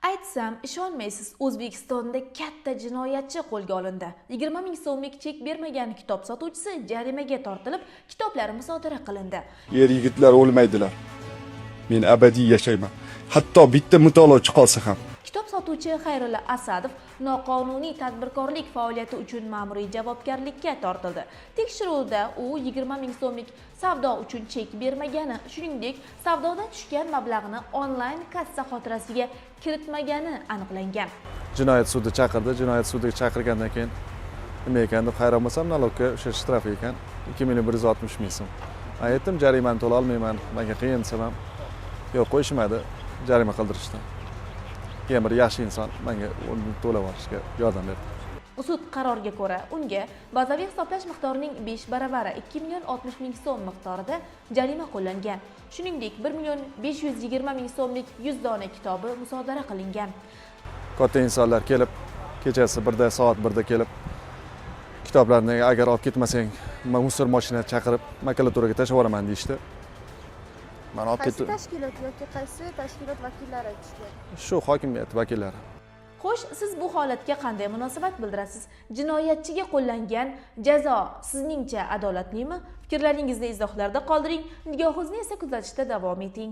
Aytsam, ishonmaysiz, O'zbekistonda katta jinoyatchi qo'lga olindi. 20 ming so'mlik chek bermagan kitob sotuvchisi jarimaga tortilib, kitoblari musodara qilindi. Er yigitlar o'lmaydilar. Men abadiy yashayman. Hatto bitta mutolachi qolsa ham. Kitob sotuvchi Xayrulla Asadov noqonuniy tadbirkorlik faoliyati uchun ma'muriy javobgarlikka tortildi. Tekshiruvda u 20 ming so'mlik savdo uchun chek bermagani, shuningdek, savdodan tushgan mablag'ni onlayn kassa xotirasiga kiritmagani aniqlangan. Jinoyat sudi chaqirdi. Jinoyat sudiga chaqirgandan keyin nima ekan deb hayron bo'lsam, налог ka o'sha shtraf ekan, 2 160 000 so'm. Man aytdim, jarimani to'la olmayman, manga qiyin desam ham, yo'q, qo'yishmadi, jarima qildirishdi. Keyin bir yaxshi inson menga uni to'lab olishga yordam berdi. Sud qaroriga ko'ra, unga bazaviy hisoblash miqdorining 5 baravari, 2 million 60 ming so'm miqdorida jarima qo'llangan. Shuningdek, 1 million 520 ming so'mlik 100 dona kitobi musodara qilingan. Katta insonlar kelib, kechasi 1da, soat 1da kelib, kitoblarni agar olib ketmasang, мусор moshina chaqirib, makulaturaga tashlab yuboraman deyishdi. Man olib Qaysi ketdim. tashkilot yoki qaysi tashkilot vakillari aytishgan? Shu hokimiyat vakillari. Xo'sh, siz bu holatga qanday munosabat bildirasiz? Jinoyatchiga qo'llangan jazo sizningcha adolatlimi? Fikrlaringizni izohlarda qoldiring. Nigohingizni esa kuzatishda davom eting.